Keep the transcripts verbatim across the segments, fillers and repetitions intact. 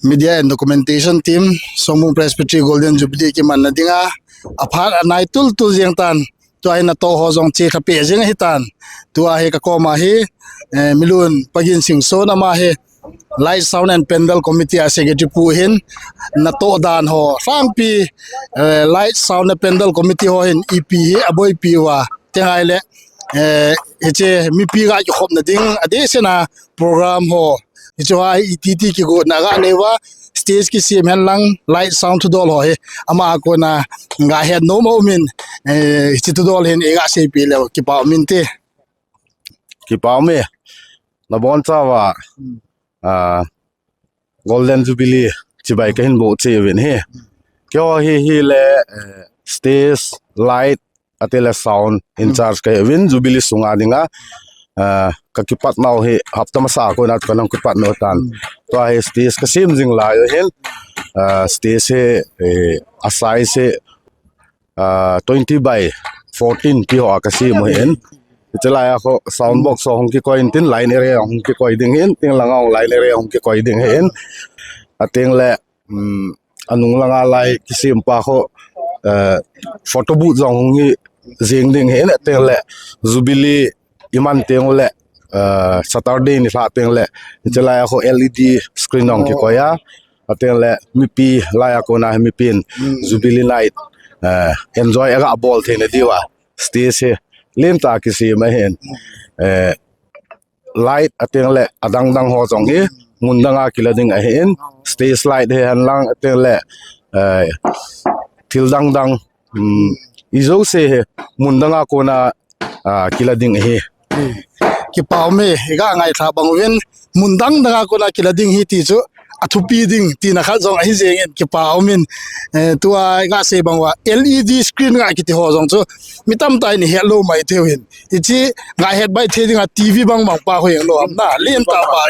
Media and Documentation Team, Songbung Presbytery Golden Jubilee kimanna dinga aphat anai tultul jeng tan. Tua hi natoh ho jong che thape jeng ahitan. Tua hi ka koma hi, eh, Milun Pagin Singson ama hi Light, Sound and Pandal Committee a Secretary pu hin natoh dan ho sangpi, eh, Light, Sound and Pandal Committee ho hin ipi hi aboipi uva, tengai le, eh, hiche mipi ga kikhopna ding adeh sena program ho, hiche ho a hi iti ti kigotna ga nei uva, stage kisem hen lang, light, sound thudol ho hi ama a kona ga het nom aumin, eh, hiche thudol hin eiga seipeh leu kipa umin te. Kipa ume. Nabonchauva, ah, Golden Jubilee chibai kahin bol cheh uvin ahi. Keiho hi, hile, eh, stage, light, atile sound in charge kahi uvin, Jubilee sunga dinga, ah, ka kipat nau hi hapta masa a kona chu kana kipat nau tan. Tua hi stage kasem jing lai u hin, ah, stage hi, eh, a size hi, ah, twenty by fourteen ti ho a kasem u hin. Hiche lai a kho sound box ho hung kikoi in tin, line area hung kikoi ding hin, tin langa hung line area hung kikoi ding hin. Ateng le, um, anung langa lai kisem pa kho, eh, photo booth jong hung hi jeng ding hin, ateng le Jubilee iman teng le, eh, Saturday nilhah teng le, hiche lai a kho L E D screen hung kikoi a, ateng le mipi lai a kona hi mipin Jubilee night, eh, enjoy aga bol theina diuva stage hi lentah kisem ahin, eh, light ateng le adang dang ho jong hi mun danga kila ding ahin, stage light hi hen lang ateng le, eh, thil dang dang, um, ijouse hi mun danga kona, ah, kila ding ahi. Kipa ume, iga ngaithah bang uvin, mun dang danga kona kila ding ahi ti chu athupi ding tina khat jong ahi jengin, kipa umin, eh, tua iga sei bang uva L E D screen nga kiti ho jong chu mi tamtah in ihet lou mai thei uvin. Hiche ga het bai thei dinga T V bang bang pa ho jeng lou ham na, lentah pa,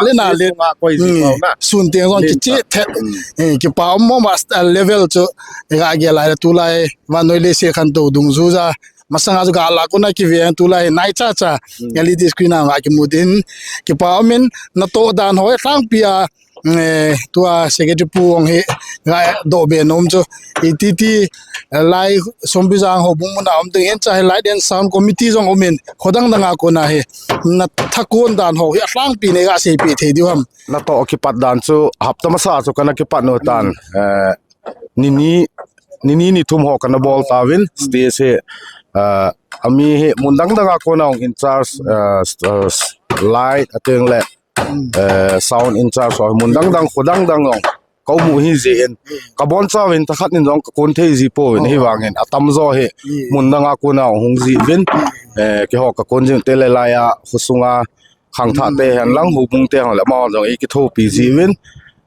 lentah, lentah, lentah. Sun teng jong kiche thet. Eh, kipa um mama, level chu iga gel lai le tulai vannoi leiset khantou dungjuija masanga chu ga la kona kiveng, tulai naicha cha L E D screen a nga kimu din. Kipa umin, natoh dan ho hi sangpi a, eh, tua secretary pu hung hi ga doh be nom chu. Iti ti, eh, lai Sompijang houbung muna um ding hin cha hi Light and Sound Committee jong umin, khodang danga kona hi nathakon dan ho hi asangpi neiga seipeh thei diu ham? Natoh kipat dan chu hapta masa chu kana kipat nau tan. Eh, nini, nini nithum ho kana bol tauvin, stage hi, eh, ami hi mun dang danga kona hung in charge, eh, s-, eh, s-, light ateng le, eh, sound in charge ho mun dang dang, khodang dang jong ka um u ahi jeh in, kabonchauvin thakhat in jong kakon thei ji pouvin, hivangin atamjo hi mun danga kona hung ji uvin, eh, keiho kakon jing te le lai a khosunga khangthah te hen lang, houbung te hen lang, amaho jong eikithopi ji uvin,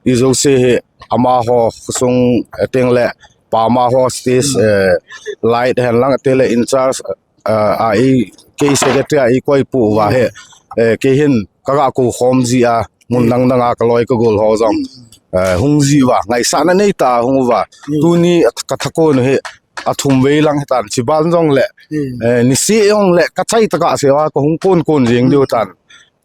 ijouse hi amaho khosung, eh, teng le pama ho stage, eh, light hen lang te le in charge, eh, a ei, kei secretary a eikoi pu uva hi, eh, kei hin kaga kou khom ji a, mun dang danga kaloi kagol ho jong, eh, hung ji uva, ngaisahna neitah a hung uva. Tuni a, kathakon u hi athum vei lang hitan, chiban jong le, eh, niseh jong le, kachai tah a kasei uva, kahung kon kon jeng diu tan.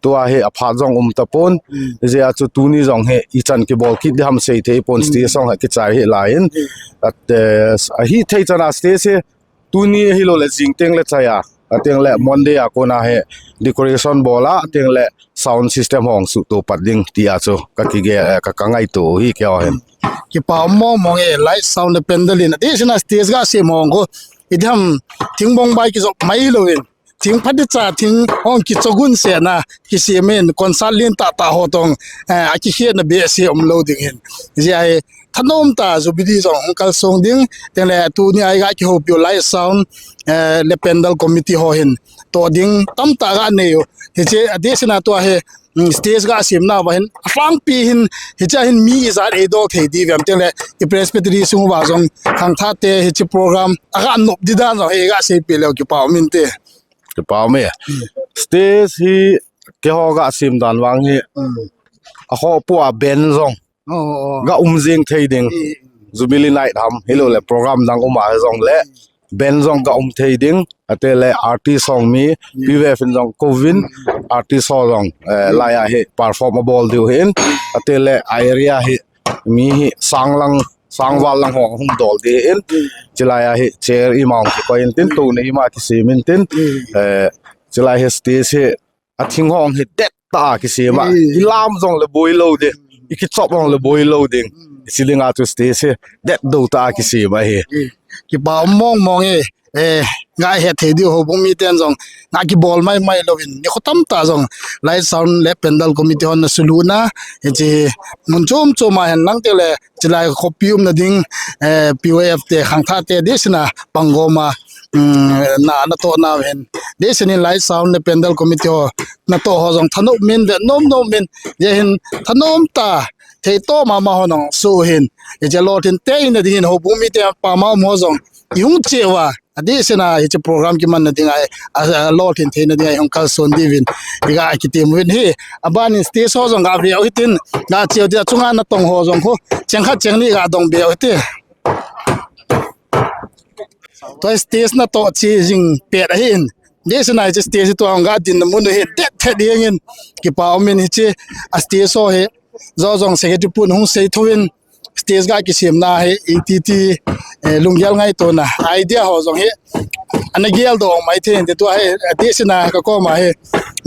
Tua hi aphat jong um tapon. Hijeh a chu tuni jong hi ichan kibol kit ding ham sei thei pon, stage jong hi kichai hih laiyin. At, eh, ahithei chan a stage hi tuni hilou le jing teng le chai a, ateng le Monday a kona hi decoration bol a, ateng le sound system hung suhto pat ding tia chu kakigel, eh, ka, kangaito u ahi keiho hin. Kipa um mong mong e, light, sound le pandal in, adeh sena stage ga sem hong kho, ipi ham, thing bong bai kijop mai louvin, thing phatecha, thing hung kichogun sena kisem in, concert lentah tah ho toh, eh, akikhetna behseh umlou ding hin. Hijeh a hi thanom tah a Jubilee jong hung kalsong ding, teng le tuni a iga kihoupi u light, sound, eh, le pandal committee ho hin toh ding tamtah ga nei u. Hiche adeh sena tua hi, mm, stage ga semna uva hin, alangpi hin, hichea hin mi ijat eidol thei diu vem, teng le i Presbytery sung uva jong khangthah te hiche program aga nop ding dan jong hi iga seipeh leu kipa um inte. Kipa um e. Stage hi keiho ga sem dan vang hi, akhoh pua band jong ga um jing thei ding. Jubilee night ham, hilou le program dang um a jong le band jong ga um thei ding. Ate le artist hung mi, P Y F in jong kouvin, artist ho jong, eh, lai a hi perform abol diu hin, atile area hi mi hi sang lang, sang val lang ho hung dol di hin, chilai a hi chair ima hung kikoi in tin, tuni ima kisem in tin, eh, chilai hi stage hi a thing hong hi det ta kisem a, i lam jong le boi lo ding, i kichop jong le boi lo ding, i chi ding a chu stage hi det do ta kisem ahi. Kipa um mong mong e. Eh, nga het thei diu houbung miten jong nga kibol mai mai louvin, nikho tamtah jong light sound le pandal committee hon na sulu na, hiche mun chom chom a hen lang teng le chilai khopi umna ding, eh, P Y F te, khangthah te, disina pangoma, um, na, natoh na hen, disina light sound le pandal committee ho natoh ho jong thanom in, ve nom nom in, je hin thanom tah, thei to mama ho nong su hin, hiche lolhin theina ding hin houbung mite pama um ho jong i hung cheuva, adisina hiche program kimanna ding a, a, a lolhin theina ding a i hung kalson diuvin i ga kitem uvin ahi. Aban in stage ho jong ga ve u hitin, ga cheu dia chunga natong ho jong khu cheng khat cheng ni ga dong be u hite. Tua stage natoh che jing pet ahin, disina hiche stage tua hung ga dinna mun u hi det thet ding in, kipa um in hiche a stage ho hi jo jong secretary pun hung sei thou in, stage ga kisemna hi iti ti, eh, lunggel ngaitona idea ho jong hi ana gel doh mai thei in te, tua hi, eh, disina ka koma hi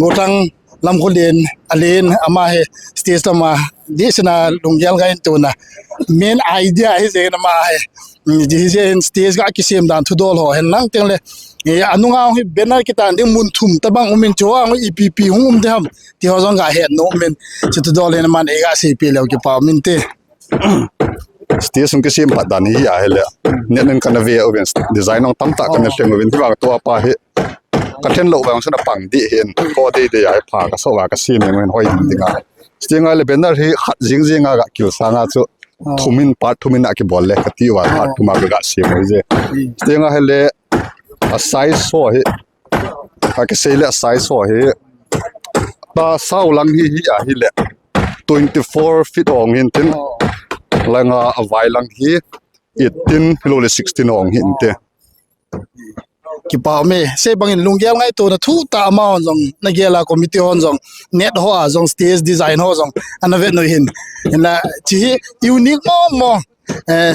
Gothang Lamkholen, alen ama hi stage lama disina lunggel ngaitona main idea hi jeng ama hi. Mm, hiche hin stage ga kisem dan thudol ho hen lang teng le, eh, anunga hi banner kitan ding mun thum tabang um in, chuho a ipi ipi hung um ding ham ti ho jong ga het nom in, chu thudol hin aman ei ga seipeh leu kipa um inte. Stage hung kisem phat dan hi ahile, net nen kana ve uvin, design hung tamtah kana lheng uvin, hivang tua pa hi ka lhen lou vang chun apang ding hin, ko dei dei a hi pha ka so va ka sem uvin hoi ding ding a. Stage a le banner hi khat jing jing a ga kil sang a chu, thum in, part thum in a kibol le kati uva, part thum a ga sem u hije. Stage a hile a size ho hi, a kisei le a size ho hi, ta sao lang hi, hi ahile twenty four feet ong hin tin, langa a vai lang hi eighteen hilou le sixteen ong hin te. Kipa um e, sei bang in lunggel ngaitona thu tah amahon jong na gel a, committee hon jong, net ho a jong, stage design ho jong ana vet u hin. Hinla hiche hi unique mong mong. Eh,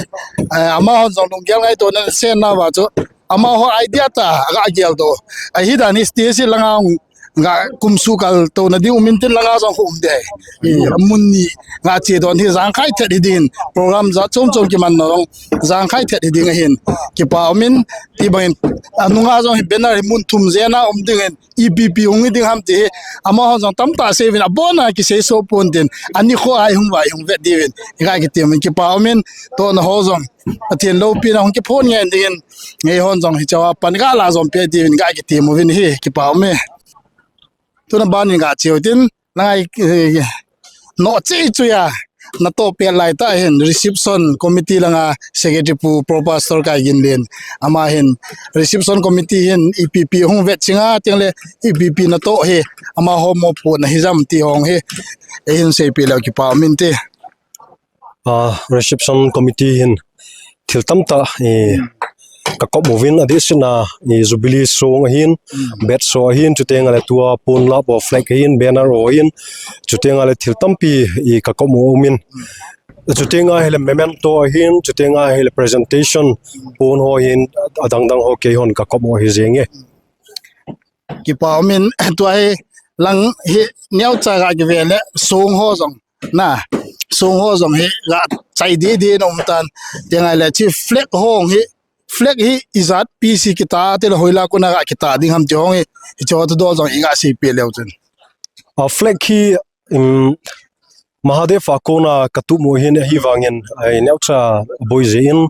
eh, amahon jong lunggel ngaitona na sei nauva chu amaho idea tah a ga gel doh. Ahi dan hi stage hi langa hung ga kum suh kal touna ding um in tin, langa jong khu um ding. Eh, mun ni nga che don hi jangkhai thet hi ding in, program jat chom chom kiman na jong jangkhai thet hi ding ahin. Kipa um in, ti bang in, anunga jong hi banner hi mun thum jen a um ding in, ipi ipi hung hi ding ham ti hi amahon jong tamtah sei uvin, abon a kisei soh pon tin, ani kho a i hung uva i hung vet diuvin i ga kitem uvin, kipa um in, tohna ho jong Pathen loupina hung kiphon ngen ding in, eihon jong hiche a pan ga la jom peh diuvin ga kitem uvin ahi, kipa um e. Tuna ban in ga che u tin, Ngai, eh, no che chu ya, natoh pet lai tah hin reception committee langa secretary pu Pro Pastor Kaiginlen, ama hin reception committee hin ipi ipi hung vet chinga teng le ipi ipi natoh hi amaho mopohna hi jam ti hong hi eihin seipeh leu kipa um inte. Ah, reception committee hin thil tamtah, eh, ka kop uvin, adeh seh a, eh, Jubilee song ahin, badge ho ahin, chuteng le tua pon lap ho, flag ahin, banner ho ahin, chuteng le thil tampi, eh, ka kop u um in. Chuteng ahile memento ahin, chuteng ahile presentation pon ho ahin, adang dang ho keihon ka kop u ahi jenge. Kipa um in, tua hi lang hi neocha ga kive le song ho jong na, song ho jong hi ga chai deh deh na um tan. Teng le hiche flag ho hi, flag hi ijat pi si kita, ti le hoilai a kona ga kita ding ham ti hong hi, hiche ho thudol jong i ga seipeh leu chun. A flag hi, um, Mahadev a kona ka tup u ahin, ahivangin, eh, neocha boi jeh in,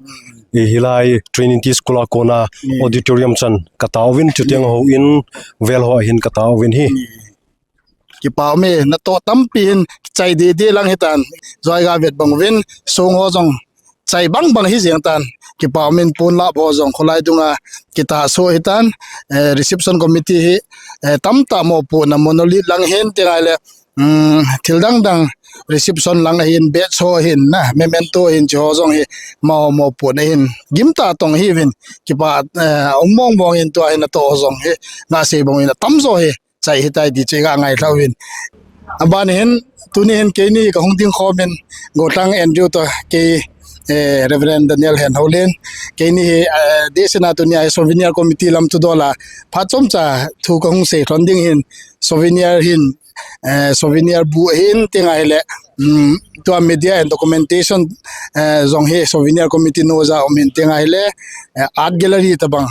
eh, hilai Trinity School a kona auditorium chan ka tauvin, chuteng houin vel ho ahin ka tauvin ahi. Kipa um e, natoh tampi hin chai deh deh lang hitan, joi ga vet bang uvin, song ho jong chai bang bang hi jeng tan, kipa um in, pon lap ho jong kholai dunga kita soh hitan, eh, reception committee hi, eh, tamtah mopohna monolith lang hin, teng le, um, thil dang dang reception lang ahin, badge ho ahin na, memento ahin, hiche ho jong hi amaho mopohna ahin, gimtah tong ahiuvin, kipa, eh, um mong mong in tua hi natoh ho jong hi, nga sei bang uvin atamjo hi, tai hitai ti chu iga ngailhau vin. Aban hin, tuni hin keini kahung ding khomin, Gothang Andrew toh kei, eh, Reverend Daniel Henholen, keini hi, eh, deisahna tuni a hi Souvenir Committee lam thudola phat chomcha thu kahung sei lhon ding hin, Souvenir hin, eh, Souvenir bu hin, tia ahile, um, tua Media and Documentation, eh, jong hi Souvenir Committee noja um hin, tia ahile, eh, Art Gallery tabang,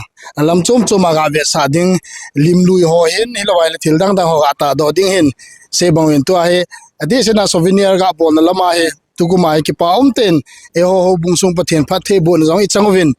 lam chom chom a ga vetsah ding, lim lui ho hin, hilou ahile thil dang dang ho ga tahdoh ding hin, sei bang uvin tua hi, deisahna Souvenir ga bolna lam a hi, tukum a hi kipa um tah in, eiho houbung sung Pathen phattheibohna jong i chang uvin,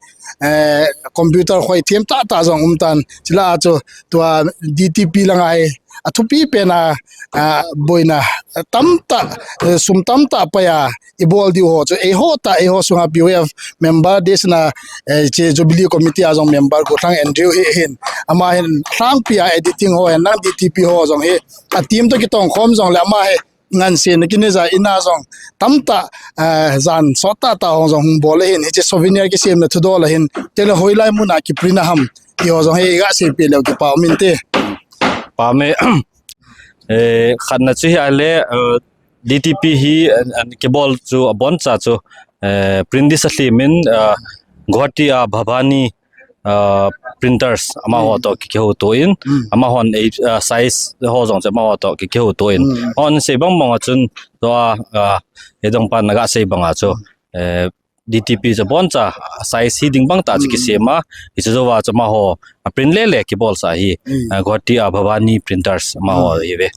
eh, computer khoi them tah tah jong um tan, chule chu tua D T P lang a hi, athupi pen a, ah, boina, ah, tamtah, eh, sum tamtah pai a, i bol diu ho chu, eiho tah, eiho sunga P O F member, deisahna, eh, hiche Jubilee Committee a jong member, Gothang Andrew hi hin, ama hin lhangpi a editing ho hin, nang D T P ho jong hi, a team toh kitong khom jongle ama hi, ngansen a kinei ja in a jong tamtah, eh, jan sot tah tah hong jong hung bol ahin, hiche Souvenir kisemna thudol ahin, tele hoilai mun a kiprint a ham, ti ho jong hi iga seipeh leu kipa um inte. Pame, eh, khatna chu hi ahile, eh, D T P hi, an, an kibol chu aboncha chu, eh, print disa lhimin, eh, Guwahati a Bhavani, ah, printers, amaho toh ki, kihouto in, amahon ei, ah, size ho jong chu amaho toh ki, kihouto in. Hon sei bang bang a chun, tua, ah, ei dong pan naga sei bang a chu, eh, D T P chu aboncha size hi ding bang tah chu kisem a, hiche jouva chu amaho, a print le le kibolsa hi, ah, Guwahati a Bhavani printers amaho hi ve.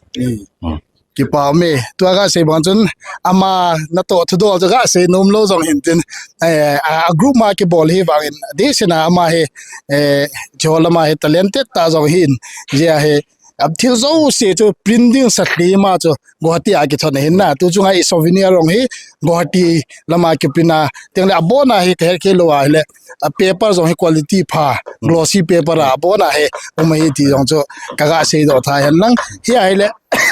Kipa um e. Tua ga sei bang chun, ama natoh thudol chu ga sei nom lou jong hin tin, eh, a, a group ma kibol hi vangin, deisahna ama hi, eh, hiche ho lama hi talented tah jong hin, jia hi, a thil jouse chu print ding sa lhi ma chu Guwahati a kithon ahin na, tu chunga i Souvenir jong hi Guwahati lama kiprint a, tengle abon a hi kahet kei lou ahile, a paper jong hi quality pha, glossy paper a abon a hi um ahi ti jong chu kaga seidoh tha hen lang, hi ahile,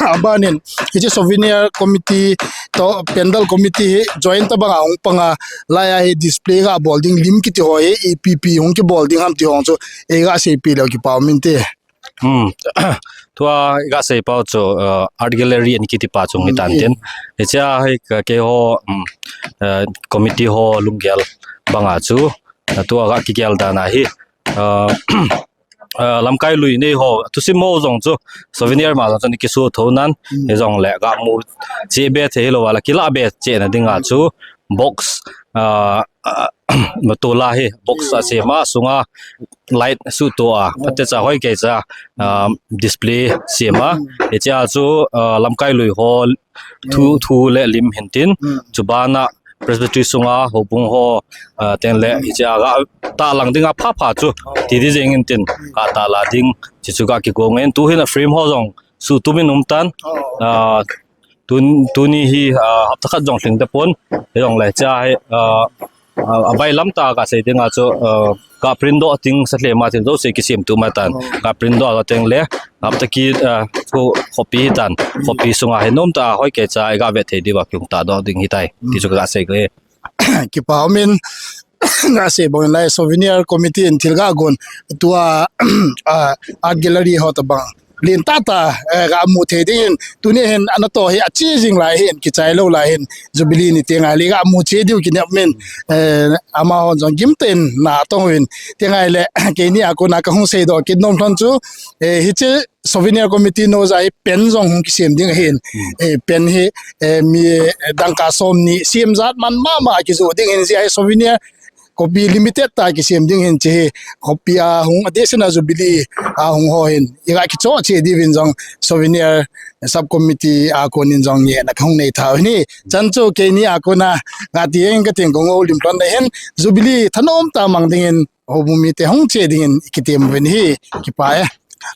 abanin, hiche Souvenir Committee toh Pandal Committee hi joint tabang a hung pang a, lai a hi display ga bol ding lim kiti ho hi, ipi ipi hung kibol ding ham ti ho chu, eiga seipeh leu kipa um inte. Hmm. Tua ga sei pau chu, uh, Art Gallery an kiti pa chu hung hitan tin. Hiche a hi ka, keiho, um, uh, committee ho lunggel bang a chu, uh, tua ga kigel dan a hi, uh, ah, lamkai lui nei ho, thusim ho jong chu, Souvenir ma jong chu ana kisu tho nan, hijongle ga mu cheh be thei hilou a la kilah be cheh na ding a chu, box, ah, ah, matola hi, box asem a, sunga light suhto a, phatecha hoi keicha, ah, display sem a, hiche a chu, ah, lamkai lui ho, thu, thu le lim hin tin, chubana Presbytery sunga houbung ho, ah, tengle hiche a ga tahlang ding a pha pha chu, ti di jeng in tin, ga tahla ding, hiche chu ga kigong in, tu hin a frame ho jong suhtum in um tan, ah, tun, tuni hi, ah, hapta khat jong lhing tapon, hijongle hiche a hi, ah, ah, abailam tah a ga sei ding a chu, ah, ga print doh ding sa lheh ma tin jouse kisem tum atan, ga print doh a tengle, hapta ki, ah, chu khopi hitan, khopi sunga hi nomtah a hoi keicha a ga vet thei diuva kihung tahdoh ding hitai, ti chu kaga sei e. Kipa um in, ga sei bang in lai Souvenir Committee in thil ga gon, tua, ah, Art Gallery ho tabang lentah tah, eh, ga mu thei ding in, tuni hin anatoh hi ache jing lai hin, kichai lou lai hin, Jubilee ni teng ahile ga mu che diu kinep min, eh, amahon jong gimtah in na tong uvin, teng ahile, keini a kona kahung seidoh kit nom lhon chu, eh, hiche Souvenir Committee noja hi pen jong hung kisem ding ahin, eh, pen hi, eh, mi, eh, dangka somni, sem jat man mama kijoh ding hin, jia hi Souvenir copy limited tah kisem ding hin, hiche hi copy a hung, adeh sena Jubilee a hung ho hin, iga kichoh cheh diuvin jong Souvenir Sub Committee a konin jong ngehna kahung nei tha u hin, chan chu keini a kona ga ti eng kating kong houlim lhon na hin, Jubilee thanom tah mang ding in, houbung mite hung che ding in kitem uvin ahi, kipa e.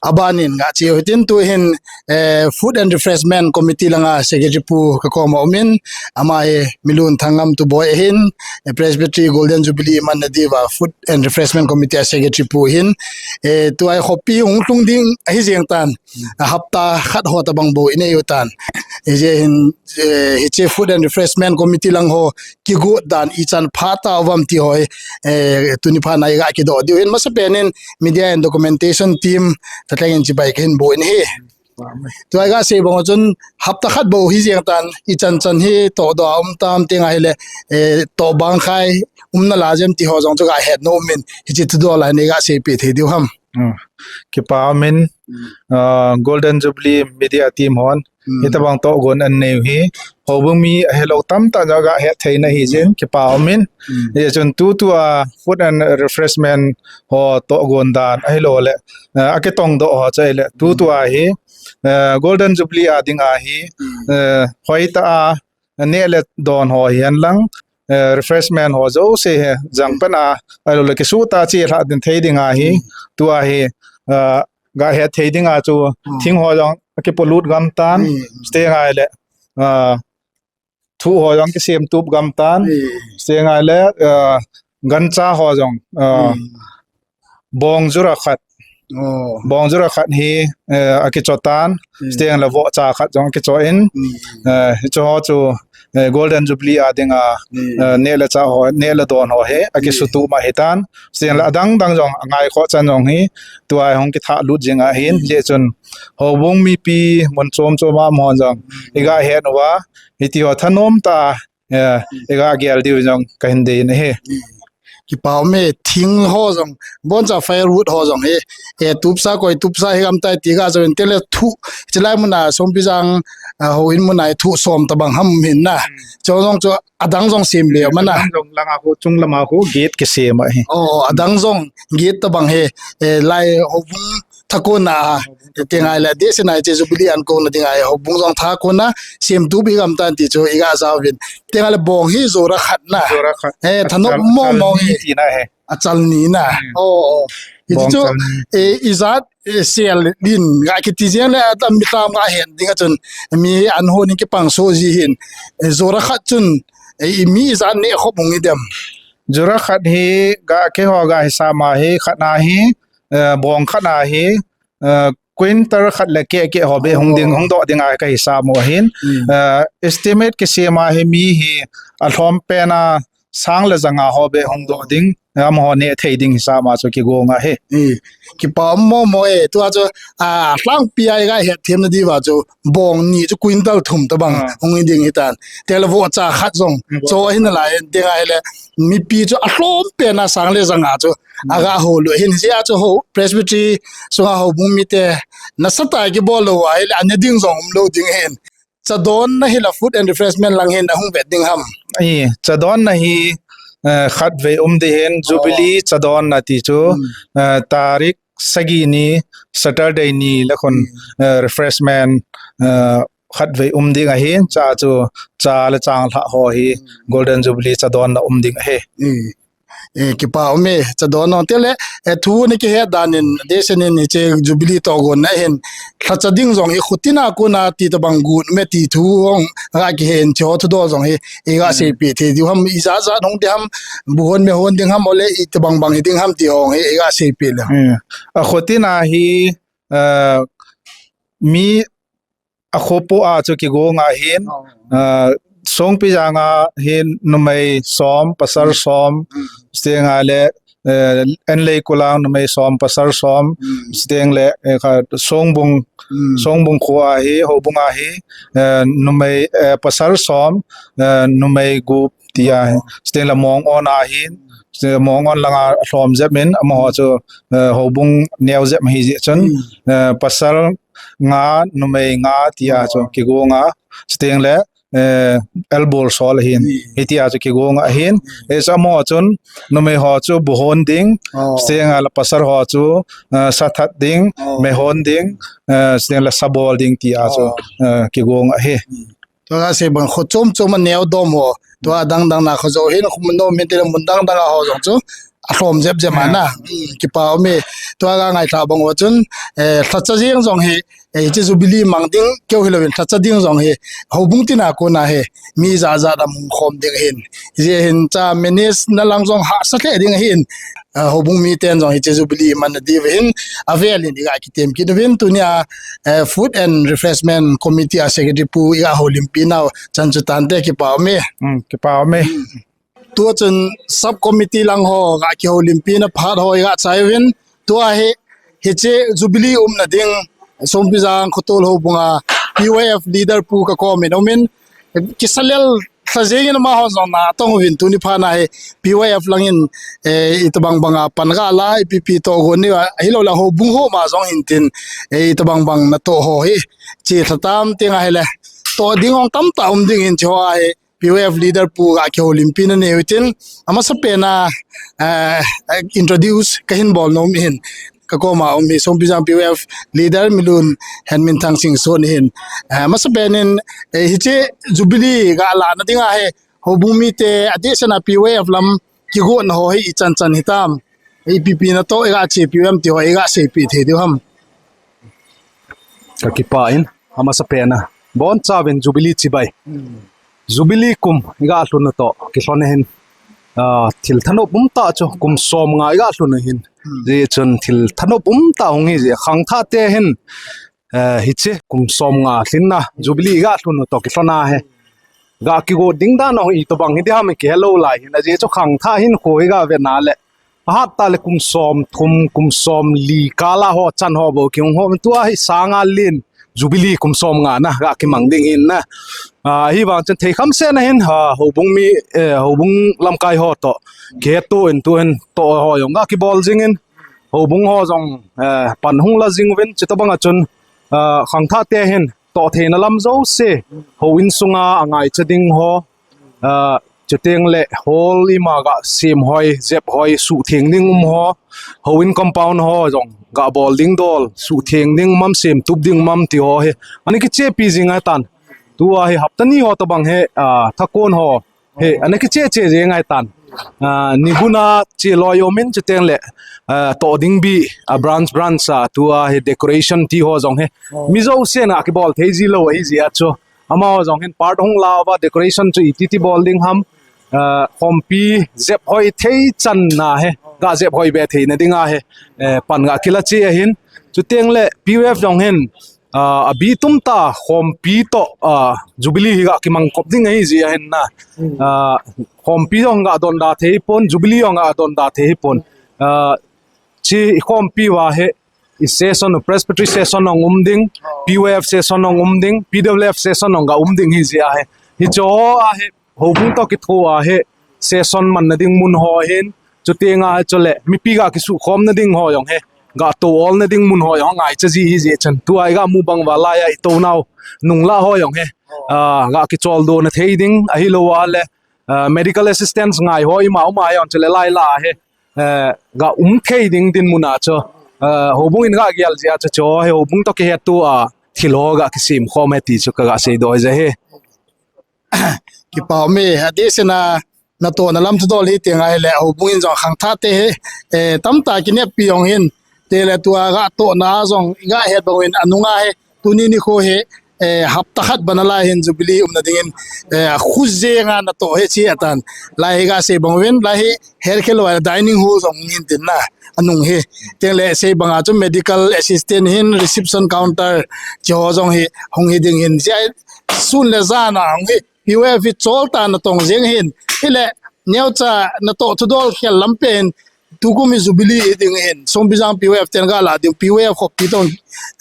Abanin ga che u hitin, tu hin, eh, Food and Refreshment Committee langa Secretary pu kakoma um in, ama hi Milun Thangam Tuboi ahin, eh, Presbytery Golden Jubilee imanna diuva Food and Refreshment Committee a Secretary pu ahin, eh, tua hi khopi hung lhung ding ahi jeng tan, a hapta khat ho tabang bou inei u tan. Hijeh hin, eh, hiche Food and Refreshment Committee lang ho kigot dan ichan pha tauvam ti ho hi, eh, tuni phat na iga kidoh diu hin, masapen in Media and Documentation Team thalheng in chibai kahin bol in ahi. Tua iga sei bang chun hapta khat bou hi jeng tan, ichan chan hi todoh a um tam, tenga hile, eh, toh bang khai umna la jem ti ho jong chu ga het nom in, hiche thudoh lai nei ga seipeh thei diu ham? Hmm. Kipa umin, ah, Golden Jubilee Media Team hon, hmm, hitabang tohgon anei u hi, houbung mi ahilou tamtah jong ga het thei na hi jin, kipa umin. Hmm. Hijeh chun tutua food and refreshment ho tohgon dan ahilou le, ah, akitong doh ho chu ahile, tutua hi, ah, Golden Jubilee a dinga hi, hmm, ah, hoitah a, neh le don ho hihen lang, eh, refreshment ho jouse hi jangpen a, ahilou le kisuh tah a chelhah ding thei dinga hi, hmm, tua hi, eh, ga het thei dinga chu, hmm, thing ho jong akipolut gam tan, hmm, chutenga hile, eh, thuh ho jong kisem tup gam tan, hmm, chutenga hile, eh, gancha ho jong, eh, hmm, bong jura khat. Oh. Bong jura khat hi, eh, akicho tan, hmm, chuteng le vohcha khat jong akicho in, hmm, eh, hiche ho chu, eh, Golden Jubilee a dinga, hmm, eh, neh le chah ho, neh le don ho hi, hmm, akisutup ma hitan, chuteng le adang dang jong, angaikhoh chan jong hi, tua hi hung kithahlut jing ahin, hmm, hijeh chun, houbung mipi, mun chom chom a um hon jong, hmm, iga het uva, hiti ho thanom tah a, eh, iga gel diu jong kahin dei in ahi. Kipa ume, thing ho jong, boncha firewood ho jong hi, eh, tupsa koi tupsa hi gam tai ti ga jong in, tengle thuh, chulai muna Songpijang, ah, houin muna hi thuh som tabang ham hin na. Hmm. Chu jong chu adang jong sem le mana. Adang jong langa khu, chung lama khu gate kisem ahi. Oh, adang jong gate tabang hi, eh, lai houbung thakon a, tenga hile, dehset a hiche Jubilee ankona dinga hi, houbung jong thakon a, semtup hi gam tan ti chu iga jauvin. Tenga hile bong hi jura khat na. Jura khat. Eh, thanom mong mong hi. Achal ni tina hi. Achal ni na. Hmm. Oh, oh. Hiti chu, bong chal ni. Eh, ijat, eh, sel din ga kiti jeng le, atam mi tam ga hen ding a chun, mi an ho ni kipang so ji hin. Eh, jura khat chun, eh, mi ijat neh khop hung hi dem? Jura khat hi ga keiho ga hisap ma hi, khat na hi, eh, bong khat na hi, eh, quintal khat le keh keh ho beh hung ding, oh, hung doh ding a kahisap u ahin. Hmm. Eh, estimate kisem a hi mi hi alhom pen a sang le janga ho beh hung doh ding, amaho neh thei ding hisap ma chu kigong ahi. Eh, kipa um mo mo e, tua chu, ah, lhangpi a iga het them na diuva chu bong ni chu quintal thum tabang, ah, hung hi ding hitan. Tengle vohcha khat jong, hmm, cho ahi nalai, tenga hile, mipi chu alhom pen a sang le janga chu, hmm, aga hol u ahin, hijeh a chu ho, Presbytery sunga houbung mite, nasatah a kibol lou ahile, ane ding jong umlou ding ahin. Chadon na hila food and refreshment lang hin ahung vet ding ham? Eh, chadon na hi, eh, khatvei um ding ahin, oh, Jubilee chadon na ti chu, hmm, eh, tarik sagi ni, Saturday ni le khun, hmm, eh, refreshment, eh, khatvei um ding ahin, cha chu, cha le changlhah ho hi, hmm, Golden Jubilee chadon na um ding ahi. Hmm. Eh, kipa ume, chadon nong tile, eh, thu nei kihet dan in, dehset in hiche Jubilee tohgon na hin, lhacha ding jong hi khutina kona ti tabang got me ti thu hung, ga kihen hiche ho thudoh jong hi, iga, hmm, seipeh thei diu ham, ijat jat hung ding ham, bu hon me hon ding ham, ole itabang bang hi ding ham ti ho hi, iga seipeh le. Hmm. Akhutina hi, eh, mi akhopo a chu kigong ahin, oh, ah, Songpijang a hin numei som, pasal, hmm, som, hmm, chutenga le, eh, Enleikulang numei som, pasal som, hmm, chuteng le, eh, kha Songbung, hmm, Songbung kho a hi, houbung a hi, eh, numei, eh, pasal som, eh, numei gup tia, oh, chuteng le Mongon a hin, chuteng le Mongon langa lhom jep in, amaho chu, eh, houbung neo jep hijeh chun, hmm, eh, pasal nga, numei nga tia chu, oh, kigong a, chuteng le, eh, elbol sol ahin, hmm, hitia chu kigong ahin, hmm, eh, chu amaho chun, numei ho chu bu hon ding, oh, chuteng le pasal ho chu, eh, sa that ding, oh, me hon ding, eh, chuteng le sa bol ding tia chu, oh, eh, kigong ahi. Hmm. Tua ga sei bang kho chom chom a neo dom ho. Tua dang dang na kho jo hin kho mun dom hin tile mun dang dang a ho jong chu alhom jep jep, hmm, ana. Hmm, kipa ume. Tua ga ngailha bang ho chun, eh, lhacha jeng jong hi, eh, hiche Jubilee mang ding keu hilouvin lhacha ding jong hi, houbung tina kona hi, mi jat jat a hung khom ding ahin. Hijeh hin cha manage na lang jong hahsa lheh ding ahin. Ah, houbung miten jong hiche Jubilee manna diuvin, avel in iga kitem kit uvin, tunia, eh, Food and Refreshment Committee a Secretary pu iga houlimpi nau chan chu tante, kipa ume. Hmm, kipa ume. Hmm. Tua chun sub committee lang ho ga kihoulimpi na phat ho iga chai uvin, tua hi, hiche Jubilee umna ding, Sompijang Khotol houbunga P Y F leader pu kakom in umin, kisalel lha jengin amaho jong natong uvin tuni phat a hi P Y F langin, eh, itobang banga pan gala, ipi ipi toh gon ni, ahilou le houbung ho ma jong hin tin, eh, itobang bang natoh ho hi chelha tam teng ahile, toh ding ong tamtah um ding hin chu ahi. P Y F leader pu ga kihoulimpi nanei utin, amasapen a, eh, introduce kahin bol nom in, kakoma um hi Sompijang P Y F leader Milun Henminthang Singson hin, eh, amasapen in, eh, hiche Jubilee gala na dinga hi houbung mite adehset a P Y F lam kigotna ho hi ichan chan hitam, ipi ipi natoh iga chepi u ham ti ho iga seipeh thei diu ham. Kakipah in, amasapen a, bonchauvin Jubilee chibai. Jubilee kum iga lhun u toh kilhon ahin, ah, thil thanop umtah chu kum somnga iga lhun u hin. Hijeh chun thil thanop umtah hung hi jeh a khangthah te hin, eh, hiche kum somnga lhinna Jubilee iga lhun u toh kilhon a hi ga kigot ding dan u hi itobang hi diham kihelou lai hin, ajeh chu khangthah hin kho iga vet na le, ahat tah le kum somthum, kum somli kal a ho chan ho bou kihung ho, tua hi sanga len Jubilee kum somnga na ga kimang ding hin na. Ah, hivang chun thei kham seh na hin, ah, houbung mi, eh, houbung lamkai ho toh kihetto in tuhin toh ho jong ga kibol jingin, houbung ho jong, eh, pan hung la jing uvin, chutobang a chun, ah, khangthah te hin toh theina lam jouse, houin sunga angaicha ding ho, ah, chuteng le hall ima ga semhoi, jephoi, suhtheng ding um ho, houin compound ho jong ga bol ding dol, suhtheng ding mam, semtup ding mam ti ho hi ana kichepi jing ahitan. Tua hi hapta ni ho tobang hi, ah, thakon ho hi ana kiche che jing ahitan. Ah, niguna cheloi umin, chuteng le, ah, toh ding bi, ah, branch branch a tua hi decoration ti ho jong hi mi jousen a kibol thei jilou ahi jeh a chu, amaho jong hin part hung la uva, decoration chu iti ti bol ding ham, ah, khompi jephoi thei chan na hi ga jephoi be theina dinga hi, eh, pan ga kila che ahin. Chuteng le P Y F jong hin, ah, abi tum tah khompi toh, ah, Jubilee hi ga kimang kop ding ahi jeh ahin na. Ah, khompi jong ga donda thei pon, Jubilee jong ga donda thei pon. Ah, chi khompi uva hi i session, Presbytery session jong um ding, P Y F session jong um ding, P W F session jong ga um ding ahi jeh a hi. Hiche ho a hi houbung toh kitho a hi session manna ding mun ho ahin, chuteng a hi chule mipi ga kisukhomna ding ho jong hi, ga tou olna ding mun ho jong ngaicha ji ahi jeh chun, tua iga mu bang uva laiya i tounau nunglah ho jong hi, ah, ga kicholdo na thei ding, ahilou a le, ah, medical assistance ngai ho ima um a jong chule lailah a hi, eh, ga um thei ding dinmun a chu, eh, houbung in ga gel jeh a chu, chu hi houbung toh kihetto a thil ho ga kisemkhom e ti chu kaga seidoh ahi. Kipah um e, adehset a natohna lam thudol hi teng ahile, houbung in jong khangthah te hi, eh, tamtah kineppi jong hin, tele tua ga tohna jong ga het bang uvin anunga hi, tuni nikho hi, eh, hapta khat bana lai hin Jubilee umna dingin, eh, khu jenga natoh hi chi atan. Lai hi ga sei bang uvin, lai hi health care dining hall jong hin tin na, anung hi. Teng le sei banga chu medical assistant hin, reception counter chi ho jong hi hung hi ding hin. Jeh a sun le jan a hung hi, P Y F hi chol tah natong jeng hin. Hile, neocha natoh thudol khel lampen, tukum hi Jubilee hi ding hin, Sompijang P Y F ten ga la ding, P Y F khopi toh,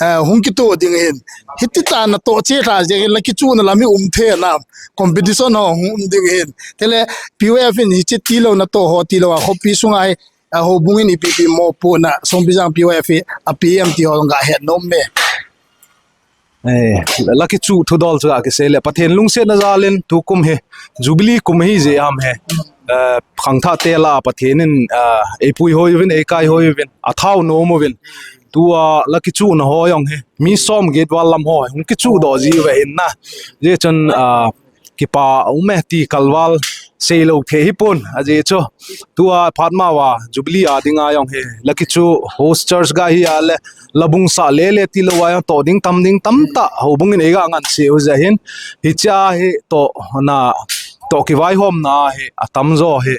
eh, hung kitoh ding hin. Hiti tah natoh che lha jeng hin, la kichuhna lam hi um thei nam, competition ho hung um ding hin. Tele, P Y F in hiche tilou natoh ho, tilou a khopi sunga hi, a houbung in ipi ipi mopohna, Sompijang P Y F hi, api em ti ho ga het nom e. Eh, la kichuh thudol chu ga kisei le, Pathen lungsetna jal in tukum hi Jubilee kum ahi jeh ham hi, eh, khangthah te lah a Pathen in, ah, eipuihoi uvin, eikaihoi uvin, athao nom uvin. Tua la kichuhna ho jong hi mi som get val lam ho hung kichuh doh ji uve hin na. Jeh chun, ah, kipah um e ti kalval seilou thei hipon, ajeh chu tua phat ma uva Jubilee a dinga jong hi la kichuh host church ga hi a le, la bung sah lele tilou a jong toh ding tam ding tamtah houbung in eiga ngansei u jeh hin, hiche a hi tohna, toh kivaihomna hi atamjo hi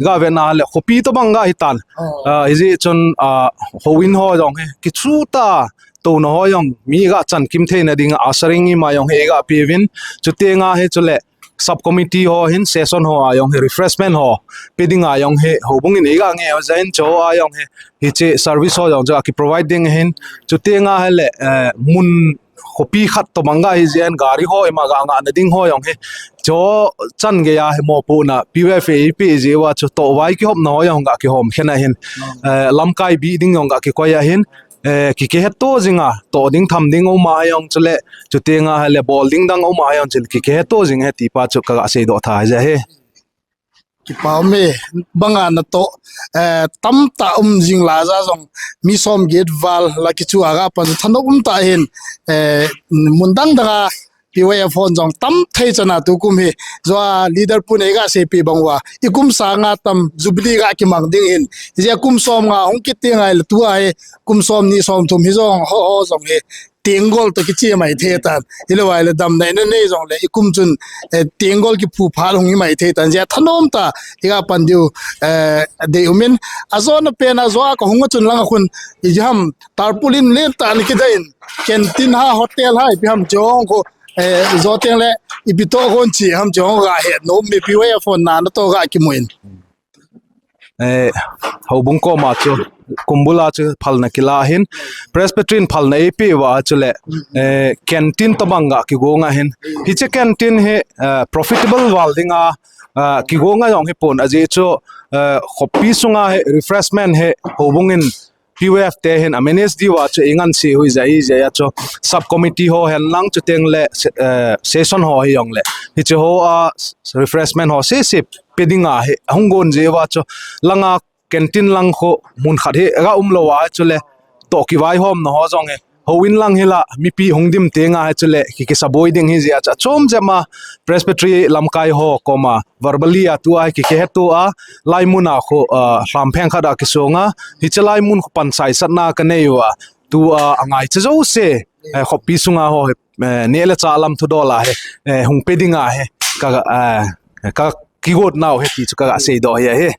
ga vet na le khopi tobang ga hitan. Ah, hijeh chun, ah, houin ho jong hi kichuh tah touna ho jong mi ga chan kim theina dinga ushering ima jong hi eiga peuvin, chuteng a hi chule sub committee ho hin session ho a jong hi refreshment ho pe ding a jong hi houbung in eiga nge ho jeh in chu a jong hi hiche service ho jong chu aki provide ding hin, chuteng a hile, eh, mun khopi khat tobang ga hi jeh in gari ho ima ga ngah na ding ho jong hi chu chan gei a hi mopohna P Y F in eipe jeh uva chu tohvai kihopna ho jong ga kihom khen a hin, eh, lamkai bih ding jong ga kikoi a hin, eh, ki, kihetto jing a, toh ding tham ding um a jong chule, chuteng a hile bol ding dang um a jong chule, ki, kihetto jing e ti pa chu kaga seidoh tha jeh hi. Kipa um e, banga natoh, eh, tamtah um jing la ja jong, mi som get val la kichu a ga pan thanop um tah hin, eh, mun dang dang a, P Y F hon jong tam thei chan a tukum hi, jo a leader pu in eiga seipi bang uva, i kum sang a tam Jubilee ga kimang ding hin, hijeh a kum som nga hung kit teng ahile tua hi, kum som ni som thum hi jong ho, ho jong hi, tenggol toh kichai mai thei tan. Hilou ahile damna inei jong le, i kum chun, eh, tenggol kiphu phat hung hi mai thei tan. Jeh a thanom tah, iga pan diu, eh, dei um in. Ajona pen a jo a kahung a chun lang a khun, ijeh ham, tarpaulin len tah in kidei in, canteen ham, hotel ham, ipi ham chu hung khu, eh, jo teng le, ipi toh kon chi ham chu hung ga het nom, mi P Y F hon na natoh ga kimu in. Eh, houbung koma chu, kum bul a chu phalna kila hin, Presbytery in phalna eipe uva chule, eh, canteen tobang ga kigong a hin. Hiche canteen hi, eh, profitable val ding a, eh, kigong a jong hi pon ajeh chu, eh, khopi sunga hi refreshment hi houbung in P Y F te hin a manage diu a chu eingansei u hi jeh hi jeh a chu sub committee ho hen lang chuteng le, eh, session ho hi jong le. Hiche ho a refreshment ho sese pe ding a hi, ahung gon jeh uva chu lang a canteen lang khu mun khat hi ga um lou a chule toh kivaihomna ho jong hi. Houin lang hi la mipi hung dim teng a hi chule ki, kisaboi ding hi jeh a chu achom jep a Presbytery lamkai ho koma verbally a tua hi ki, kihetto a, lai mun a khu, ah, lhampheng khat a kisong a, hiche lai mun khu pansaisatna kanei uva, tua, ah, angaicha jouse, eh, khopi sunga ho hi, eh, neh le chah lam thudol a hi, eh, hung pe ding a hi, ka, eh, ka kigot nau hi ti chu kaga seidoh hi ahi.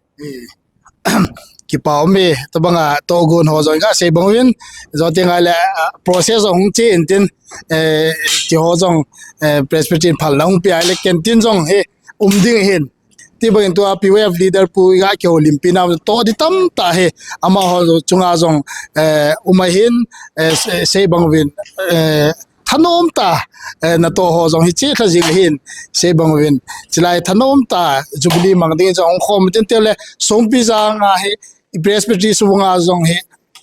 Kipa um e, tobang a tohgon ho jong ga sei bang uvin, jo teng ahile, ah, process hung che in tin, eh, ti ho jong, eh, Presbytery in phalna hung pe ahile canteen jong hi um ding hin. Ti bang in tua P Y F leader pu iga kihoulimpi nau toh ding tamtah hi, amaho chunga jong, eh, um ahin, eh, sei, sei bang uvin, eh, thanom tah, eh, natoh ho jong hi che lha jing ahin, sei bang uvin. Chulai thanom tah Jubilee mang ding jong hung khom tin tile Songpijang a hi, i Presbytery sung a jong hi,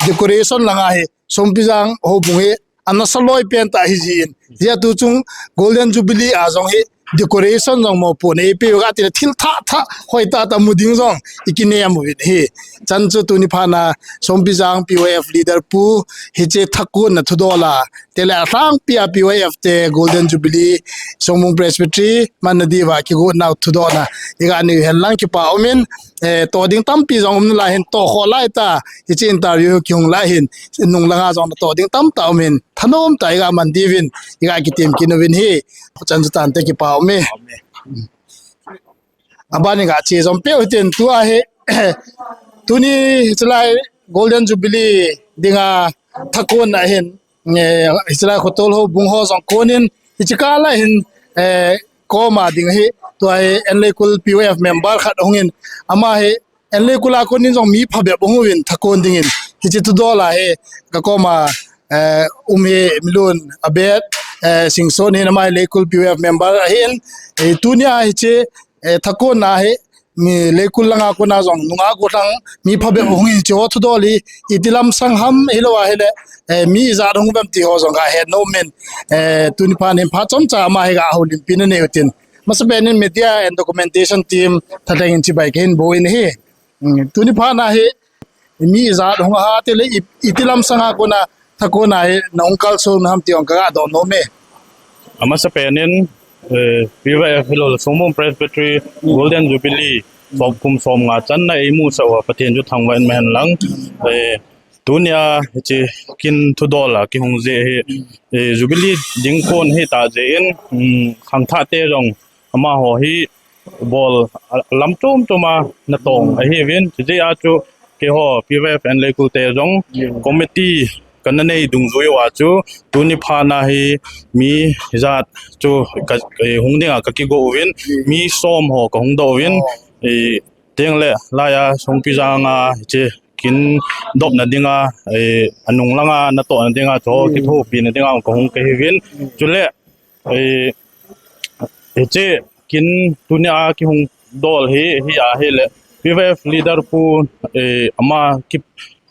decoration lang a hi, Songpijang houbung hi, ana saloi pen tah hi jin. Hijeh a tu chung Golden Jubilee a jong hi, decoration jong mopohna eipe uva tile thil thah thah, hoi tah tah mu ding jong, i kinem uvin hi. Chan chu tuni phat na Songpijang P Y F leader pu, hiche thakon na thudol a, tile alhangpi a P Y F te Golden Jubilee, Songmung Presbytery, manna diuva kigot nau thudohna, iga neiu hen lang kipa um in, eh, toh ding tampi jong um nalai hin, toh khoh lai tah, hiche interview kihung lai hin, nung lang a jong natoh ding tamtah um in, thanom tah iga man diuvin, iga kitem kit uvin hi, chan chu tante kipa um e. Aban in ga che jom peu hitin tua hi, tuni chulai Golden Jubilee dinga thakon a hin, eh, hiche lai Khotol houbung ho jong konin, hiche kah a hin, eh, koma ding hi, tua hi N Leikul P Y F member khat hungin, ama hi N Leikul a konin jong mi phabep hung uvin thakon dingin, hiche thudol a hi, ka koma, eh, um hi Milun Abet, eh, Singson hin ama hi Leikul P Y F member ahin, eh, tunia hiche, eh, thakon a hi, mi Leikul langa kona jong nunga gollhang mi phabep hung in hiche ho thudol hi, iti lamsang ham hilou ahile, eh, mi ijat hung uvem ti ho jong ga het nom in, eh, tuni phat in phat chomcha ama hi ga houlimpi na neiu tin. Masapen in media and documentation team thalheng in chibai kahin bol in ahi. Hmm, tuni phat na hi, mi ijat hung aha tile i, iti lamsang a kona, thakon a hi, na hung kalson ham ti jong kaga doh nom e. Amasapen in, eh, P Y F hilou le Songmung Presbytery Golden Jubilee, som kum som nga channa eimusah uva Pathen chu thangvah in umhen lang. Eh, tunia hiche kin thudol a kihung jeh hi, eh, Jubilee ding kon hita jeh in, um, khangthah te jong amaho hi bol a, lam chom chom a natong ahiuvin, hijeh a chu keiho P Y F N Leikul te jong committee kana nei dungjui uva chu tuni phat na hi mi ijat chu ka, eh, hung dinga ka kigo uvin, mi som ho ka hung doh uvin, eh, teng le laiya Songpijang a hiche kin dopna dinga, eh, anung langa natohna dinga chu kithopi na dinga ka hung kahi uvin. Chule, eh, hiche kin tunia kihung dol hi, hi a hi le P Y F leader pu, eh, ama ki,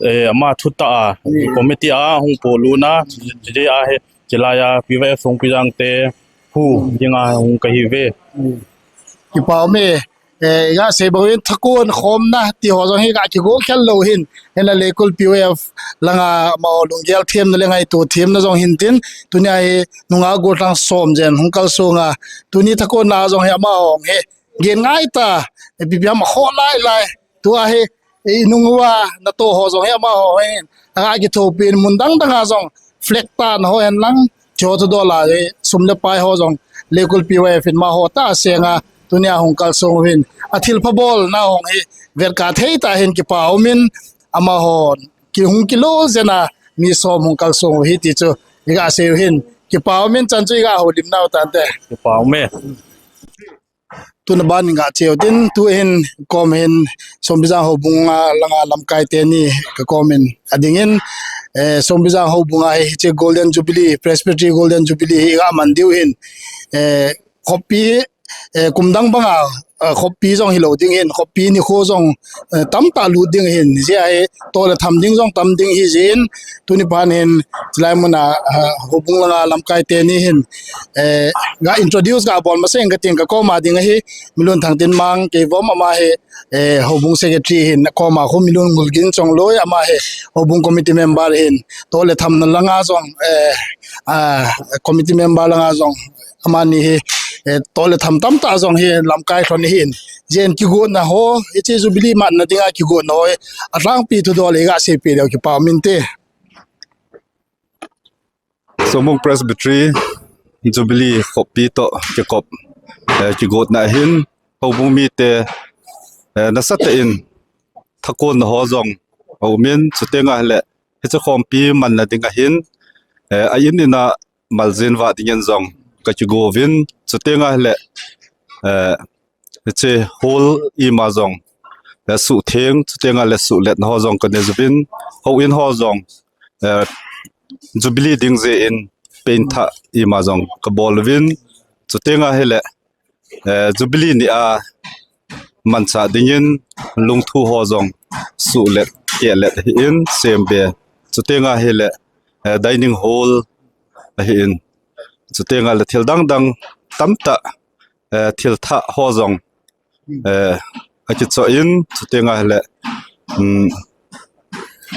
eh, ama thutah a, committee a hung polut na, hiche a hi, hiche laiya P Y F Songpijang te hu dinga hung kahi uve. Kipa ume, eh, iga sei bang uvin thakon khomna ti ho jong hi ga kigo khel lou hin, hinla Leikol P Y F langa amaho lunggel themna le ngaito themna jong hin tin, tunia hi nungah gollhang som jen hung kalsong a, tuni thakon na jong hi amaho hi gen ngai ta, eh, ipi ham akhoh lai lai, tua hi, eh, inung uva natoh ho jong hi amaho hin aga kithopi in mun dang dang a jong flag tan ho hen lang, chu chu dol a, eh, sum le pai ho jong Leikol P Y F in amaho tah a seng a tunia hung kalsong uvin, athilpha bolna ho hi vetkha thei tah hin kipa umin, amaho kihung kilol jeng a mi som hung kalsong u hi ti chu iga sei u hin, kipa umin chan chu iga houlim nau tante. Kipa ume. Tuna ban in ga cheu tin, tu hin kom hin Songpijang houbung a langa lamkai teni ka kom in ading in, eh, Songpijang houbung a hi hiche Golden Jubilee, Presbytery Golden Jubilee hi iga man diu hin, eh, khopi, eh, kum dang banga, eh, khopi jong hilou ding hin, khopi nikho jong, eh, tamtah lut ding hin, hijeh a hi toh le tham ding jong tam ding hi jeh in, tuni phat hin, chulai mun a, eh, houbung langa lamkai teni hin, eh, ga introduce ga bol masang ka ting, ka kom a ding ahi, Milun Thangtinmang Keivom ama hi, eh, houbung secretary hin, kom a khu Milun Ngulgin Chongloi ama hi, houbung committee member hin, toh le tham na langa jong, eh, ah, committee member langa jong, amani hi, eh, toh le tham tamtah jong hi lamkai lhon ahin. Jeh in kigotna ho, hiche Jubilee matna dinga kigotna ho hi, alhangpi thudol iga seipeh leu kipa umin te. Songpijang Presbytery Jubilee khopi toh kikop, eh, kigotna ahin, houbung mite, eh, nasatah in thakon na ho jong aumin, chuteng ahile hiche khompi manna ding ahin, eh, a in in a maljin vah dingin jong ka kigo uvin, chuteng ahile, eh, hiche hall ima jong, eh, suhtheng, chuteng ahile suhlet na ho jong ka nei uvin, houin ho jong, eh, Jubilee ding jeh in paint thah ima jong ka bol uvin, chuteng ahile, eh, Jubilee ni a manchah dingin lungthu ho jong suhlet, kehlet ahin, sembe, chuteng ahile, eh, dining hall ahin, chuteng ahile thil dang dang tamtah, eh, thil thah ho jong, eh, akichoh in, chuteng ahile, um,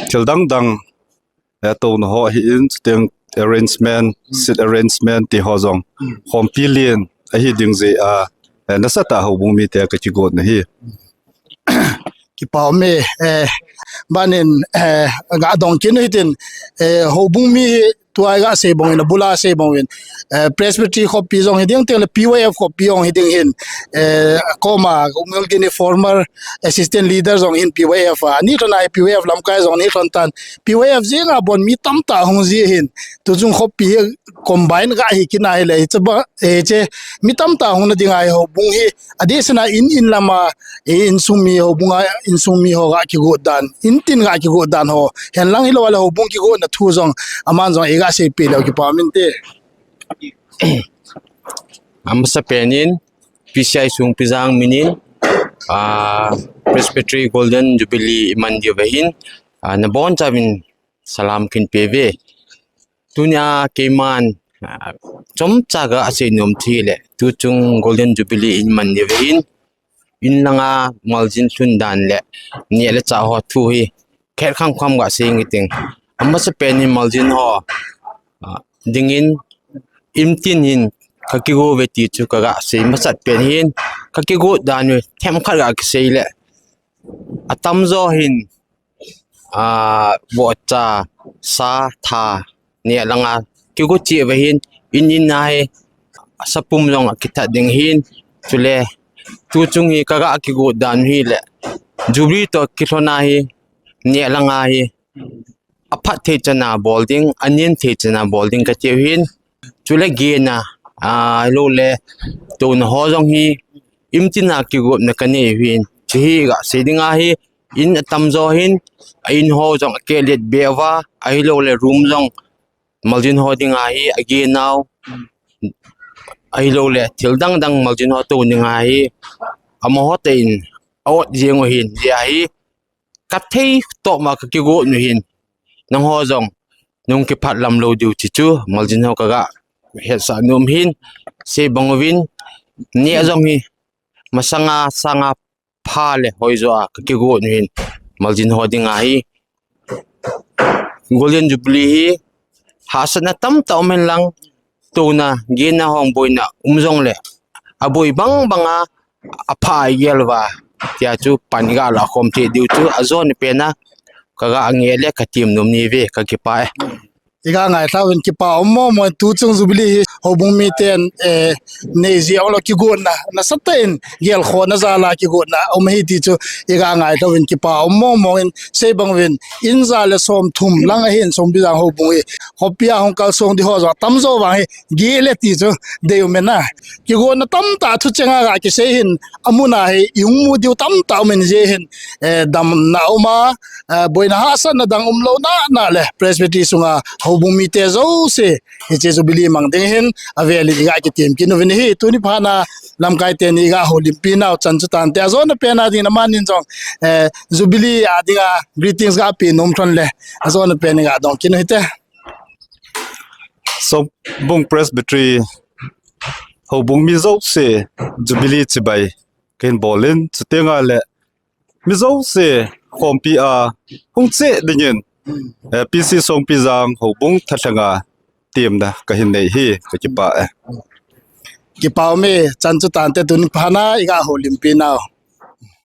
thil dang dang, eh, touna ho ahin, chuteng arrangement, seat arrangement ti ho jong, khompi len ahi ding jeh a, eh, nasatah houbung mite ka kigotna ahi. Kipa ume, eh, ban in, eh, ga dong kit u hitin, eh, houbung mi hi tua iga sei bang in, abul a sei bang in, eh, Presbytery khopi jong hi ding, teng le P Y F khopi jong hi ding hin, eh, kom a, Ngulgin hi former assistant leader jong hin P Y F a, ani lhon a hi P Y F lamkai jong ani lhon tan, P Y F jeng a bon mi tamtah hung ji hin, tuchung khopi hi combine ga hi kit na hile, hiche ba, hiche mi tamtah hung na ding a hi houbung hi, adeh seh a in, in lam a, eh, insung mi houbung a, insung mi ho ga kigot dan, in tin ga kigot dan ho, hen lang hilou le houbung kigotna thu jong, aman jong iga seipeh leu kipa umin te. Amasapen in, P C I Songpijang min in, ah, Presbytery Golden Jubilee iman diu ahin, ah, nabonchauvin salam kahin pe uve. Tunia keiman, ah, chomcha ga sei nom chu hile, tuchung Golden Jubilee iman diu ahin, in langa maljin lhun dan le neh le chah ho thu hi khet kham kham ga sei nge ting. Amasapen in maljin ho, ah, dingin in tin hin ka kigo uve ti chu ka ga sei masat pen hin, ka kigot dan u themkhat ga kisei le, atamjo hin, ah, vohcha, sa, tha, neh langa kigo cheh uva hin, in in a hi sapum jong akithat ding hin, chule tuchung hi ka ga kigot dan u hile, Jubilee toh kilhon a hi, neh langa hi aphat thei chana bol ding, anin thei chana bol ding kati u hin. Chule gena, a, ahilou le, touna ho jong hi, imtina kigotna kanei u hin. Chu hi gasei ding ahi, in atamjo hin, a in ho jong akehlet be uva, ahilou le room jong, maljin ho dinga hi, agenau, ahilou le, thil dang dang maljin ho tou dinga hi, amaho tah in, a-ot jeng u hin, jeh a hi, kathei toma kakigot u hin, nangho jong, nung kiphat lam lou diu ti chu, maljin ho kaga, hetsah nom hin, sei bang uvin, neh jong hi, masanga, sanga, pha le hoijo a kakigot u hin, maljin ho dinga hi, Golden Jubilee hi, hahsatna tamtah um hen lang, touna, gena hung boina, um jong le, aboi bang banga, apha a igel uva, tia chu pan iga lakhom cheh diu chu, ajona pena, kaga ngeh le katem nom ni ve, kakipah e. Iga ngailhah uvin kipa um mong mong in tuchung Jubilee hi houbung miten, eh, nei jeh a umlou kigotna, nasatah in gelkhohna jal a kigotna, um ahi ti chu iga ngailhah uvin kipa um mong mong in sei bang uvin in ja le somthum lang ahin Songpijang houbung hi khopi a hung kalsong di ho jong atamjo vang hi geh le ti chu deium in a. Kigotna tamtah thucheng a ga kisei hin amun a hi ihung mu diu tamtah um in jeh hin, eh, damna um a, eh, boina hahsatna dang umlouna na le Presbytery sunga houbung mite jouse hiche Jubilee mang ding hin avel in iga kitem kit uvin ahi. Tuni phat na lamkai teni iga houlimpi nau chan chu tante ajona pena dingin amanin jong, eh, Jubilee a dinga greetings ga pe nom lhon le ajona pen iga dong kit u hite. Songbung Presbytery houbung mi jouse Jubilee chibai kahin bol in, chutenga le mi jouse khompi a hung cheh dingin, eh, P C Songpijang houbung thalhenga temna kahin nei hi, kakipah e. Kipa ume, chan chu tante tuni phat na iga houlimpi nau.